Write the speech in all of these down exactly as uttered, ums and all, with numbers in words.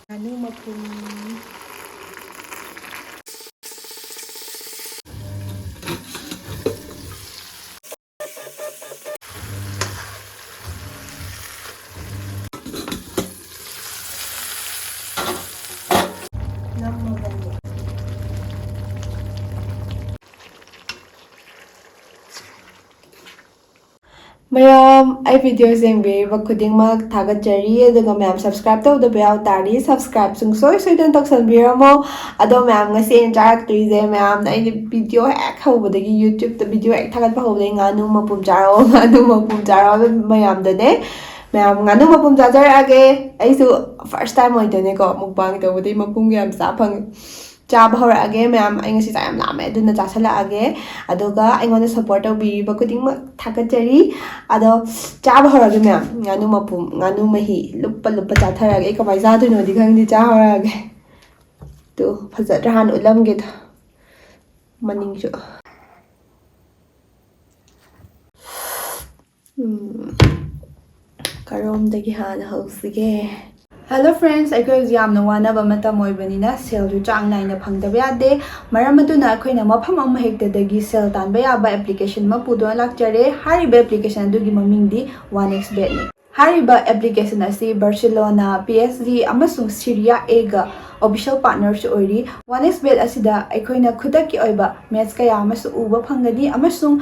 ꯉꯥꯅꯨ ꯃꯄꯨꯝ꯫ ꯅꯝꯃꯒꯅꯤ꯫ ꯃꯌꯥꯝ, ꯑꯩ videos ꯌꯦꯡꯕꯤꯔꯤꯕ ꯈꯨꯗꯤꯡꯃꯛ ꯊꯥꯒꯠꯆꯔꯤ꯫ ꯑꯗꯨꯒ ꯃꯌꯥꯝ, subscribe ꯇꯧꯗꯕ ꯌꯥꯎ ꯇꯥꯔꯗꯤ subscribe ꯁꯨꯡꯁꯣꯏ ꯁꯣꯏꯗꯅ ꯇꯧꯁꯟꯕꯤꯔꯝꯃꯣ꯫ ꯑꯗꯣ ꯃꯌꯥꯝ, ꯉꯁꯤ ꯑꯩꯅ ꯆꯥꯔꯛꯇꯣꯏꯁꯦ, ꯃꯌꯥꯝꯅ ꯑꯩꯅ video ꯍꯦꯛ ꯍꯧꯕꯗꯒꯤ, YouTube-ꯇ video ꯍꯦꯛ ꯊꯥꯒꯠꯄ ꯍꯧꯕꯗꯒꯤ, "ꯉꯥꯅꯨ ꯃꯄꯨꯝ ꯆꯥꯔꯛꯑꯣ, ꯉꯥꯅꯨ ꯃꯄꯨꯝ ꯆꯥꯔꯛꯑꯣ" ꯍꯥꯏꯕ ꯃꯌꯥꯝꯗꯅꯦ꯫ ꯃꯌꯥꯝ, ꯉꯥꯅꯨ ꯃꯄꯨꯝ ꯆꯥꯖꯔꯛꯑꯒꯦ꯫ ꯑꯩꯁꯨ first time ꯑꯣꯏꯗꯣꯏꯅꯦꯀꯣ mukbang ꯇꯧꯕꯗꯤ, ꯃꯄꯨꯝꯒ ꯌꯥꯝ ꯆꯥ ꯐꯪꯉꯦ꯫ ꯆꯥꯕ ꯍꯧꯔꯛꯑꯒꯦ ꯃꯌꯥꯝ꯫ ꯑꯩ ꯉꯁꯤ ꯆꯥꯛ ꯌꯥꯝ ꯂꯥꯝꯃꯦ, ꯑꯗꯨꯅ ꯆꯥꯁꯜꯂꯛꯑꯒꯦ꯫ ꯑꯗꯨꯒ ꯑꯩꯉꯣꯟꯗ support ꯇꯧꯕꯤꯔꯤꯕ ꯈꯨꯗꯤꯡꯃꯛ ꯊꯥꯒꯠꯆꯔꯤ꯫ ꯑꯗꯣ ꯆꯥꯕ ꯍꯧꯔꯒꯦ ꯃꯌꯥꯝ꯫ ꯉꯥꯅꯨ ꯃꯄꯨꯝ, ꯉꯥꯅꯨ ꯃꯍꯤ ꯂꯨꯞꯄ ꯂꯨꯞꯄ ꯆꯥꯊꯔꯛꯑꯒꯦ꯫ ꯑꯩ ꯀꯃꯥꯏꯅ ꯆꯥꯗꯣꯏꯅꯣꯗꯤ ꯈꯪꯗꯦ, ꯆꯥ ꯍꯧꯔꯛꯑꯒꯦ꯫ ꯇꯨ, ꯐꯖꯗ꯭ꯔꯥ? ꯍꯥꯟꯅ ꯎꯠꯂꯝꯒꯦꯗꯣ, ꯃꯅꯤꯡꯁꯨ꯫ ꯎꯝ, ꯀꯔꯣꯝꯗꯒꯤ ꯍꯥꯟꯅ ꯍꯧꯁꯤꯒꯦ? Hello friends, ꯑꯩꯈꯣꯏ ꯍꯧꯖꯤꯛ ꯌꯥꯝꯅ ꯋꯥꯅꯕ ꯃꯇꯝ ꯑꯣꯏꯕꯅꯤꯅ ꯁꯦꯜꯁꯨ ꯆꯥꯡ ꯅꯥꯏꯅ ꯐꯪꯗꯕ ꯌꯥꯗꯦ꯫ ꯃꯔꯝ ꯑꯗꯨꯅ ꯑꯩꯈꯣꯏꯅ ꯃꯐꯝ ꯑꯃ ꯍꯦꯛꯇꯗꯒꯤ ꯁꯦꯜ ꯇꯥꯟꯕ ꯌꯥꯕ application ꯑꯃ ꯄꯨꯗꯨꯅ ꯂꯥꯛꯆꯔꯦ꯫ ꯍꯥꯏꯔꯤꯕ application ꯑꯗꯨꯒꯤ ꯃꯃꯤꯡꯗꯤ OneXBet ꯅꯤ꯫ ꯍꯥꯏꯔꯤꯕ application ꯑꯁꯤ Barcelona, P S G ꯑꯃꯁꯨꯡ Serie A ꯒ official partner ꯁꯨ ꯑꯣꯏꯔꯤ꯫ OneXBet ꯑꯁꯤꯗ ꯑꯩꯈꯣꯏꯅ ꯈꯨꯗꯛꯀꯤ ꯑꯣꯏꯕ match ꯀꯌꯥ ꯑꯃꯁꯨ ꯎꯕ ꯐꯪꯒꯅꯤ ꯑꯃꯁꯨꯡ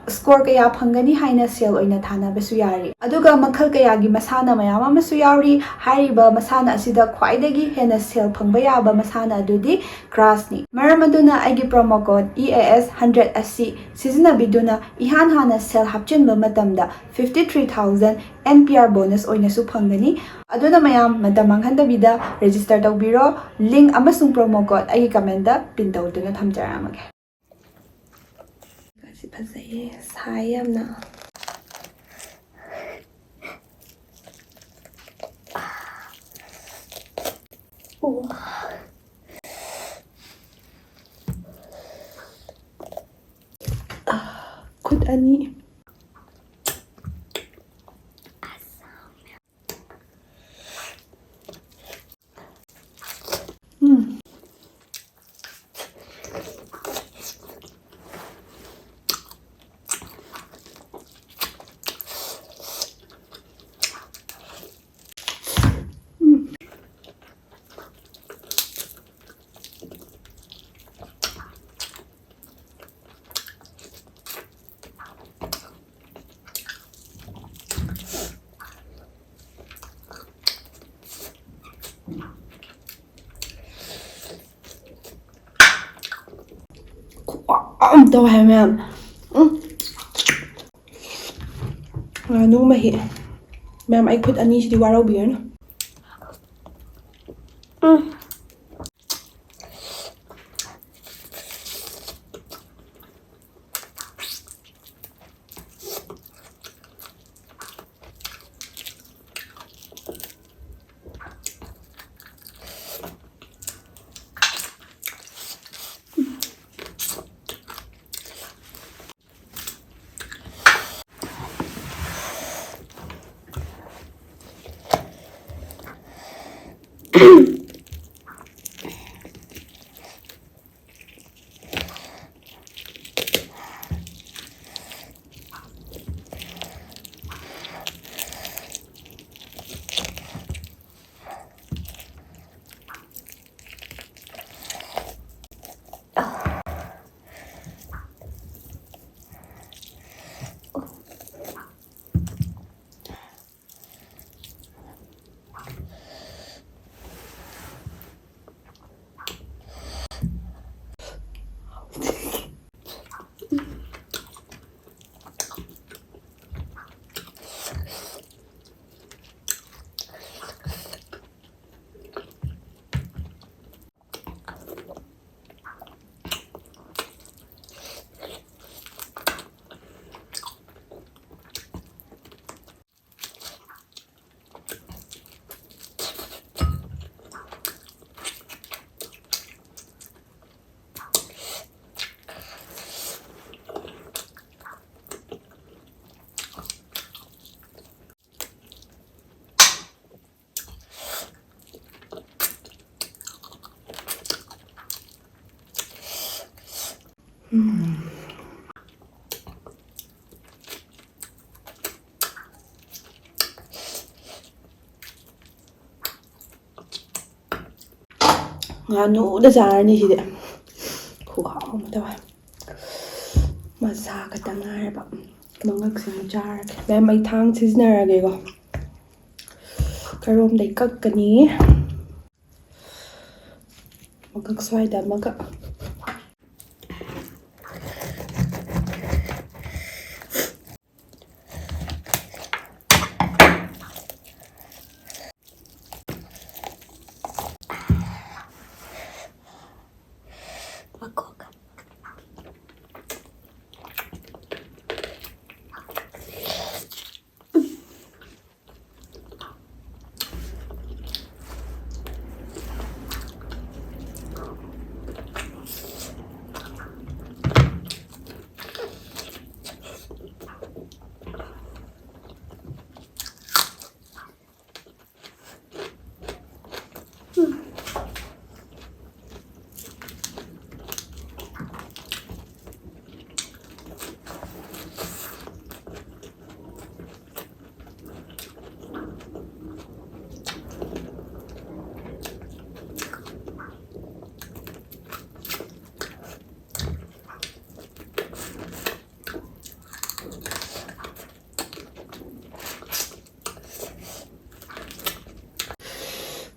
ꯁ꯭ꯀꯣꯔ ꯀꯌꯥ ꯐꯪꯒꯅꯤ ꯍꯥꯏꯅ ꯁꯦꯜ ꯑꯣꯏꯅ ꯊꯥꯅꯕꯁꯨ ꯌꯥꯔꯤ꯫ ꯑꯗꯨꯒ ꯃꯈꯜ ꯀꯌꯥꯒꯤ ꯃꯁꯥꯟꯅ ꯃꯌꯥꯝ ꯑꯃꯁꯨ ꯌꯥꯎꯔꯤ꯫ ꯍꯥꯏꯔꯤꯕ ꯃꯁꯥꯟꯅ ꯑꯁꯤꯗ ꯈ꯭ꯋꯥꯏꯗꯒꯤ ꯍꯦꯟꯅ ꯁꯦꯜ ꯐꯪꯕ ꯌꯥꯕ ꯃꯁꯥꯟꯅ ꯑꯗꯨꯗꯤ ꯀ꯭ꯔꯥꯁꯅꯤ꯫ ꯃꯔꯝ ꯑꯗꯨꯅ ꯑꯩꯒꯤ promo code E A S hundred ꯑꯁꯤ ꯁꯤꯖꯤꯟꯅꯕꯤꯗꯨꯅ ꯏꯍꯥꯟ ꯍꯥꯟꯅ ꯁꯦꯜ ꯍꯥꯞꯆꯤꯟꯕ ꯃꯇꯝꯗ fifty three thousand N P R bonus ꯑꯣꯏꯅꯁꯨ ꯐꯪꯒꯅꯤ꯫ ꯑꯗꯨꯅ ꯃꯌꯥꯝ ꯃꯇꯝ ꯃꯥꯡꯍꯟꯗꯕꯤꯗ register ꯇꯧꯕꯤꯔꯣ꯫ Link ꯑꯃꯁꯨꯡ promo code ꯑꯩꯒꯤ comment ꯇ pin ꯇꯧꯗꯨꯅ ꯊꯝꯖꯔꯝꯃꯒꯦ꯫ ꯁꯤ ꯐꯖꯩꯌꯦ, ꯁꯥꯏ ꯌꯥꯝꯅ꯫ ꯑꯣ꯫ ꯈꯨꯠ ꯑꯅꯤ꯫ ꯎꯝ꯫ ꯈꯨꯍꯥꯎ ꯑꯃ ꯇꯧꯋꯦ ꯍꯥꯏꯕ ꯃꯌꯥꯝ꯫ ꯎꯝ꯫ ꯉꯥꯅꯨ ꯃꯍꯤ꯫ ꯃꯌꯥꯝ, ꯑꯩ ꯈꯨꯠ ꯑꯅꯤꯁꯤꯗꯤ ꯋꯥꯔꯧꯕꯤꯔꯅꯨ꯫ ꯎꯝ꯫ ꯎꯝ꯫ ꯉꯥꯅꯨꯗ ꯆꯥꯔꯅꯤ ꯁꯤꯗꯤ꯫ ꯈꯨꯍꯥꯎ ꯑꯃ ꯇꯧꯋꯦ꯫ ꯃꯁꯥ ꯈꯛꯇ ꯉꯥꯏꯔꯕ꯫ ꯃꯉꯛꯁꯤꯃ ꯆꯥꯔꯒꯦ꯫ ꯃꯌꯥꯝ ꯑꯩ ꯊꯥꯡ ꯁꯤꯖꯤꯟꯅꯔꯒꯦꯀꯣ꯫ ꯀꯔꯣꯝꯗꯩ ꯀꯛꯀꯅꯤ? ꯃꯉꯛ ꯁ꯭ꯋꯥꯏꯗ ꯑꯃꯒ꯫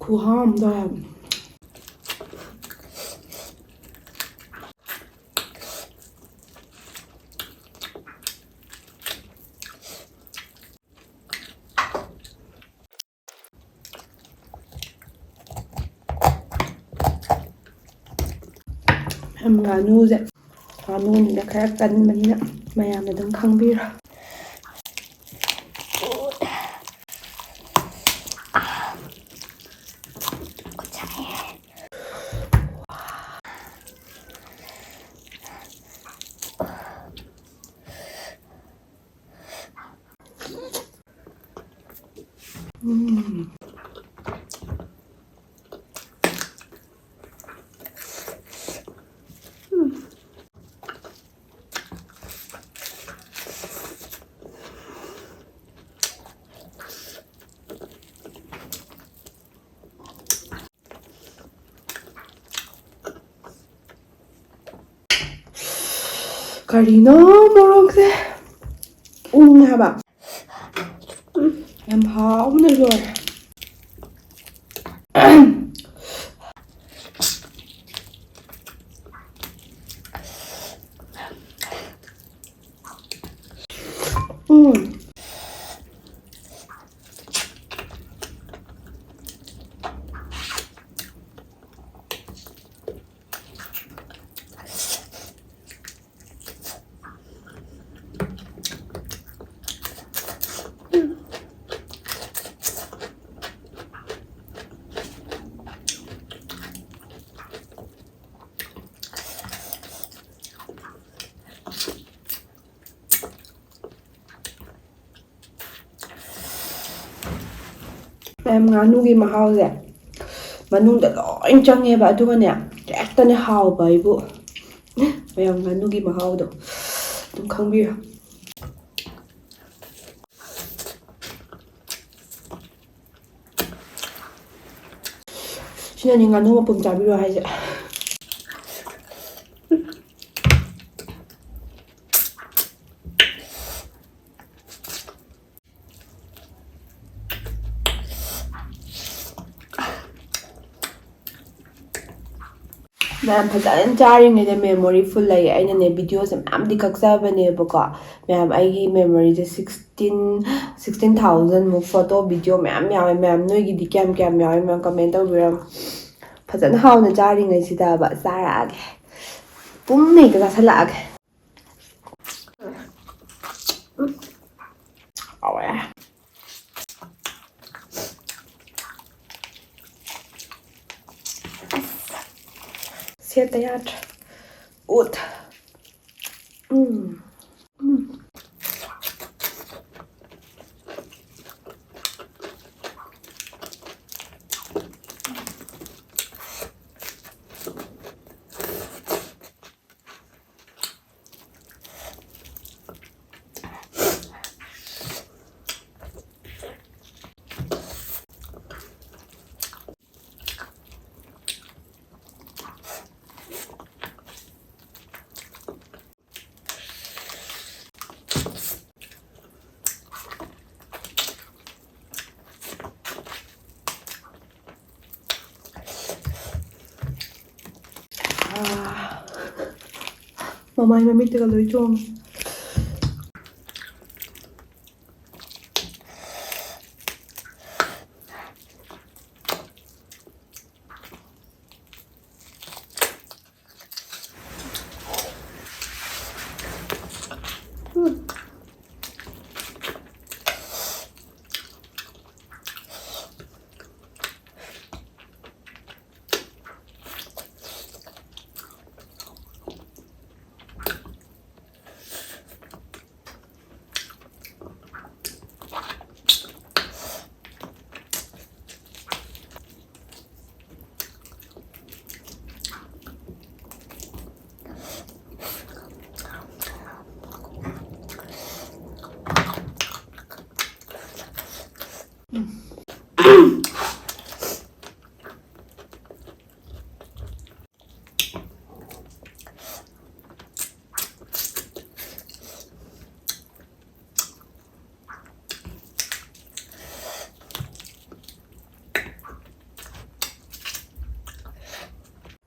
ꯈꯨꯍꯥꯎ ꯑꯃ ꯇꯧꯋꯦ ꯍꯥꯏꯕ꯫ ꯉꯥꯅꯨꯁꯦ, ꯉꯥꯅꯨꯅꯤꯅ ꯈꯔ ꯀꯟꯕꯅꯤꯅ ꯃꯌꯥꯝꯅ ꯑꯗꯨꯝ ꯈꯪꯕꯤꯔꯣ꯫ ꯎꯝ꯫ ꯎꯝ꯫ ꯀꯔꯤꯅꯣ ꯃꯣꯔꯣꯛꯁꯦ? ꯎꯪꯉꯦ ꯍꯥꯏꯕ꯫ ꯎꯝ, ꯌꯥꯝ ꯍꯥꯎꯕꯅ ꯂꯣꯏꯔꯦ꯫ ꯎꯝ꯫ ꯃꯌꯥꯝ, ꯉꯥꯅꯨꯒꯤ ꯃꯍꯥꯎꯁꯦ ꯃꯅꯨꯡꯗ ꯂꯣꯏ ꯆꯪꯉꯦꯕ, ꯑꯗꯨꯒꯅꯦ ꯍꯦꯛꯇꯅꯦ ꯍꯥꯎꯕ ꯑꯩꯕꯨ꯫ ꯃꯌꯥꯝ, ꯉꯥꯅꯨꯒꯤ ꯃꯍꯥꯎꯗꯣ ꯑꯗꯨꯝ ꯈꯪꯕꯤꯔꯣ꯫ ꯁꯤꯅꯅꯤ ꯉꯥꯅꯨ ꯃꯄꯨꯝ ꯆꯥꯕꯤꯔꯣ ꯍꯥꯏꯁꯦ꯫ ꯃꯌꯥꯝ, ꯐꯖꯅ ꯆꯥꯔꯤꯉꯩꯗ memory full ꯂꯩꯌꯦ꯫ ꯑꯩꯅꯅꯦ videoꯁꯦ ꯃꯌꯥꯝꯗꯤ ꯀꯛꯆꯕꯅꯦꯕꯀꯣ꯫ ꯃꯌꯥꯝ, ꯑꯩꯒꯤ memoryꯁꯦ sixteen, sixteen thousand ꯃꯨꯛ photo video ꯃꯌꯥꯝ ꯌꯥꯎꯋꯦ꯫ ꯃꯌꯥꯝ, ꯅꯣꯏꯒꯤꯗꯤ ꯀꯌꯥꯝ ꯀꯌꯥꯝ ꯌꯥꯎꯋꯦ? ꯃꯌꯥꯝ comment ꯇꯧꯕꯤꯔꯝꯃꯣ꯫ ꯐꯖꯅ ꯍꯥꯎꯅ ꯆꯥꯔꯤꯉꯩꯁꯤꯗꯕ ꯆꯥꯔꯛꯑꯒꯦ꯫ ꯄꯨꯝꯅ ꯍꯦꯛꯇ ꯆꯥꯁꯤꯜꯂꯛꯑꯒꯦ꯫ ꯍꯥꯎꯋꯦ꯫ ꯁꯦꯠꯇ ꯌꯥꯗ꯭ꯔꯦ꯫ ꯑꯣꯠ꯫ ꯎꯝ꯫ ꯎꯝ꯫ ꯃꯃꯥꯏ ꯃꯃꯤꯠꯇꯒ ꯂꯣꯏ ꯆꯣꯡꯉꯦ꯫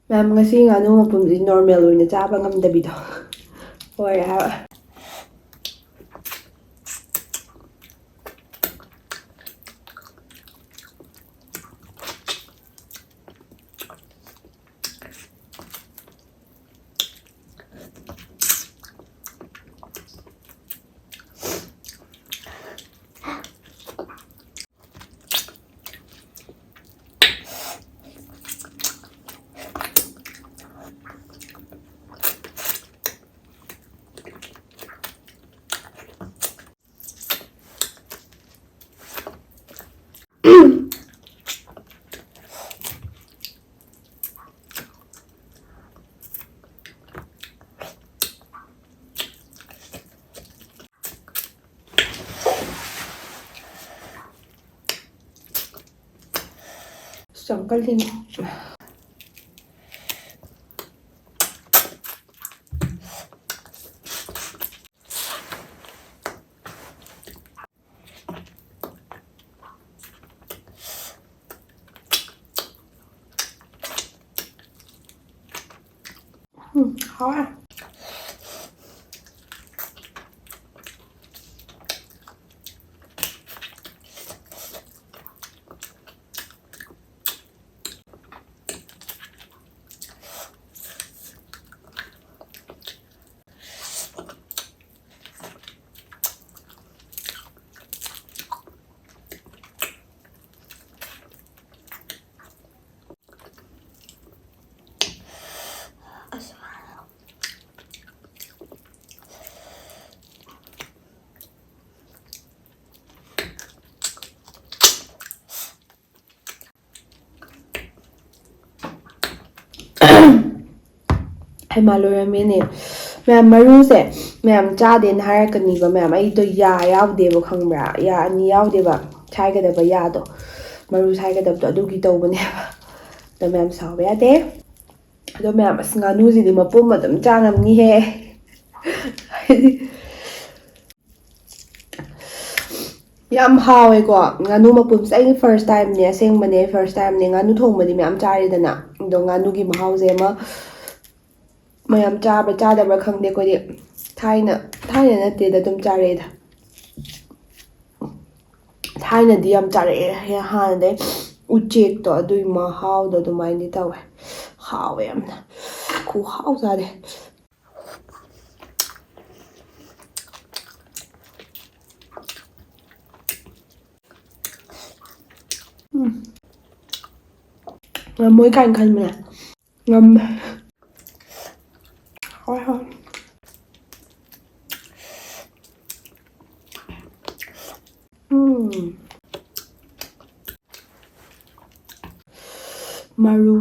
ꯃꯌꯥꯝ, ꯉꯁꯤ ꯉꯥꯅꯨ ꯃꯄꯨꯝꯁꯤ ꯅꯣꯔꯃꯦꯜ ꯑꯣꯏꯅ ꯆꯥꯕ ꯉꯝꯗꯕꯤꯗꯣ ꯑꯣꯏꯔꯦ ꯍꯥꯏꯕ꯫ ꯆꯪꯒꯜꯂꯤꯅꯦ꯫ ꯎꯝ, ꯍꯥꯎꯋꯦ꯫ ꯍꯩꯃꯥ, ꯂꯣꯏꯔꯝꯃꯦꯅꯦ꯫ ꯃꯌꯥꯝ, ꯃꯔꯨꯁꯦ ꯃꯌꯥꯝ ꯆꯥꯗꯦꯅ ꯍꯥꯏꯔꯛꯀꯅꯤꯕ ꯃꯌꯥꯝ꯫ ꯑꯩꯗꯣ ꯌꯥ ꯌꯥꯎꯗꯦꯕ, ꯈꯪꯕ꯭ꯔꯥ? ꯌꯥ ꯑꯅꯤ ꯌꯥꯎꯗꯦꯕ ꯁꯥꯏꯒꯗꯕ ꯌꯥꯗꯣ, ꯃꯔꯨ ꯁꯥꯏꯒꯗꯕꯗꯣ, ꯑꯗꯨꯒꯤ ꯇꯧꯕꯅꯦꯕ꯫ ꯑꯗꯣ ꯃꯌꯥꯝ, ꯁꯥꯎꯕ ꯌꯥꯗꯦ꯫ ꯑꯗꯣ ꯃꯌꯥꯝ, ꯑꯁ, ꯉꯥꯅꯨꯁꯤꯗꯤ ꯃꯄꯨꯝ ꯑꯗꯨꯝ ꯆꯥ ꯉꯝꯅꯤꯍꯦ꯫ ꯌꯥꯝ ꯍꯥꯎꯋꯦꯀꯣ ꯉꯥꯅꯨ ꯃꯄꯨꯝꯁꯦ꯫ ꯑꯩꯒꯤ ꯐꯥꯔꯁ ꯇꯥꯏꯝꯅꯦ, ꯑꯁꯦꯡꯕꯅꯦ, ꯐꯥꯔꯁ ꯇꯥꯏꯝꯅꯦ꯫ ꯉꯥꯅꯨ ꯊꯣꯡꯕꯗꯤ ꯃꯌꯥꯝ ꯆꯥꯔꯦꯗꯅ, ꯑꯗꯣ ꯉꯥꯅꯨꯒꯤ ꯃꯍꯥꯎꯁꯦ ꯑꯃ ꯃꯌꯥꯝ ꯆꯥꯕ꯭ꯔꯥ ꯆꯥꯗꯕ꯭ꯔꯥ ꯈꯪꯗꯦ꯫ ꯑꯩꯈꯣꯏꯗꯤ ꯊꯥꯏꯅ, ꯊꯥꯏꯅ ꯅꯠꯇꯦꯗ, ꯑꯗꯨꯝ ꯆꯥꯔꯛꯑꯦꯗ꯫ ꯊꯥꯏꯅꯗꯤ ꯌꯥꯝ ꯆꯥꯔꯛꯑꯦ꯫ ꯍꯦ-, ꯍꯥꯟꯅꯗꯩ ꯎꯆꯦꯛꯇꯣ, ꯑꯗꯨꯒꯤ ꯃꯍꯥꯎꯗꯣ ꯑꯗꯨꯃꯥꯏꯅꯗꯤ ꯇꯧꯋꯦ꯫ ꯍꯥꯎꯋꯦ ꯌꯥꯝꯅ꯫ ꯈꯨꯍꯥꯎ ꯆꯥꯗꯦ꯫ ꯎꯝ꯫ ꯉꯝꯃꯣꯏ ꯀꯥꯏꯅ ꯈꯟꯕꯅꯦ꯫ ꯉꯝꯃꯦ꯫ ꯍꯣꯏ, ꯍꯣꯏ꯫ ꯎꯝ꯫ ꯃꯔꯨ꯫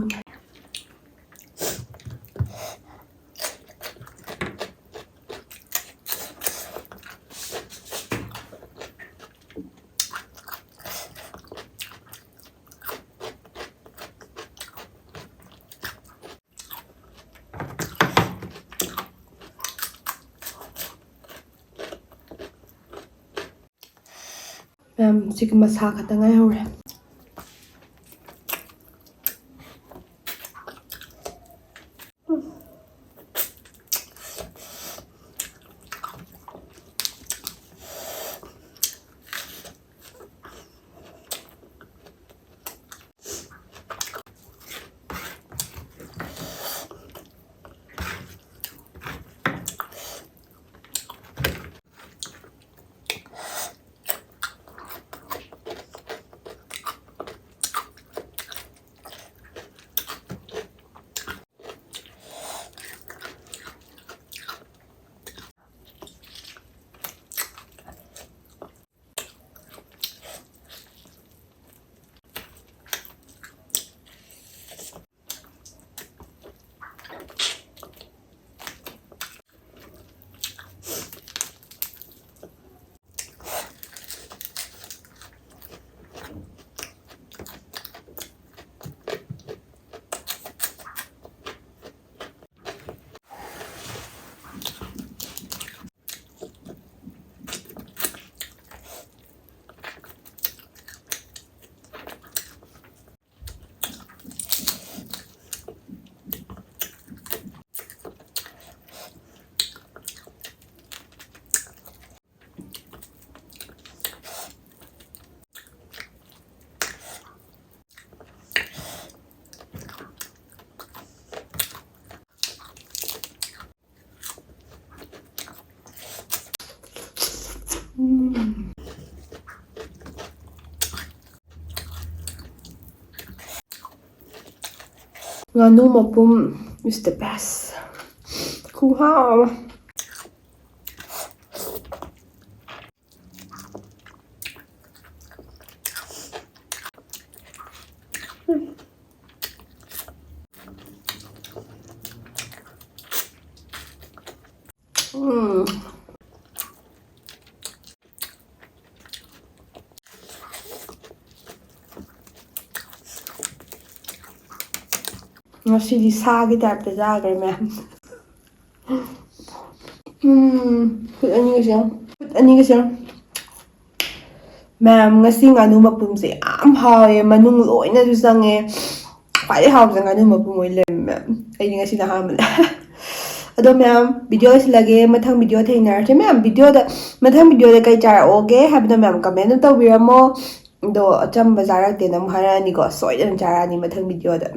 ꯃꯌꯥꯝ, ꯁꯤꯒꯤ ꯃꯁꯥ ꯈꯛꯇ ꯉꯥꯏꯍꯧꯔꯦ꯫ ꯎꯝ꯫ ꯉꯥꯅꯨ ꯃꯄꯨꯝ is the best. ꯈꯨꯍꯥꯎ ꯑꯃ. ꯎꯝ꯫ ꯉꯁꯤꯗꯤ ꯁꯥꯒꯤ ꯇꯥꯏꯞꯇ ꯆꯥꯈ꯭ꯔꯦ ꯃꯌꯥꯝ. ꯎꯝ, ꯈꯨꯠ ꯑꯅꯤꯒꯁꯦ ꯌꯦꯡꯉꯨ. ꯈꯨꯠ ꯑꯅꯤꯒꯁꯦ ꯌꯦꯡꯉꯨ. ꯃꯌꯥꯝ, ꯉꯁꯤ ꯉꯥꯅꯨ ꯃꯄꯨꯝꯁꯦ ꯌꯥꯝ ꯍꯥꯎꯋꯦ, ꯃꯅꯨꯡ ꯂꯣꯏꯅꯁꯨ ꯆꯪꯉꯦ. ꯈ꯭ꯋꯥꯏꯗꯩ ꯍꯥꯎꯕꯁꯦ ꯉꯥꯅꯨ ꯃꯄꯨꯝ ꯑꯣꯏ ꯂꯩꯔꯝꯃꯦ ꯃꯌꯥꯝ. ꯑꯩꯗꯤ ꯉꯁꯤꯅ ꯑꯍꯥꯟꯕꯅꯦ. ꯑꯗꯣ ꯃꯌꯥꯝ, ꯚꯤꯗꯤꯑꯣ ꯂꯣꯏꯁꯤꯜꯂꯒꯦ, ꯃꯊꯪ ꯚꯤꯗꯤꯑꯣ ꯊꯦꯡꯅꯔꯁꯦ ꯃꯌꯥꯝ. ꯚꯤꯗꯤꯑꯣꯗ, ꯃꯊꯪ ꯚꯤꯗꯤꯑꯣꯗ ꯀꯩ ꯆꯥꯔꯛꯑꯣꯒꯦ ꯍꯥꯏꯕꯗꯣ ꯃꯌꯥꯝ ꯀꯃꯦꯟ ꯑꯗꯨꯝ ꯇꯧꯕꯤꯔꯝꯃꯣ. ꯑꯗꯣ ꯑꯆꯝꯕ ꯆꯥꯔꯛꯇꯦꯅ ꯑꯃꯨꯛ ꯍꯥꯏꯔꯛꯑꯅꯤꯀꯣ, ꯁꯣꯏꯗꯅ ꯆꯥꯔꯛꯑꯅꯤ ꯃꯊꯪ ꯚꯤꯗꯤꯑꯣꯗ.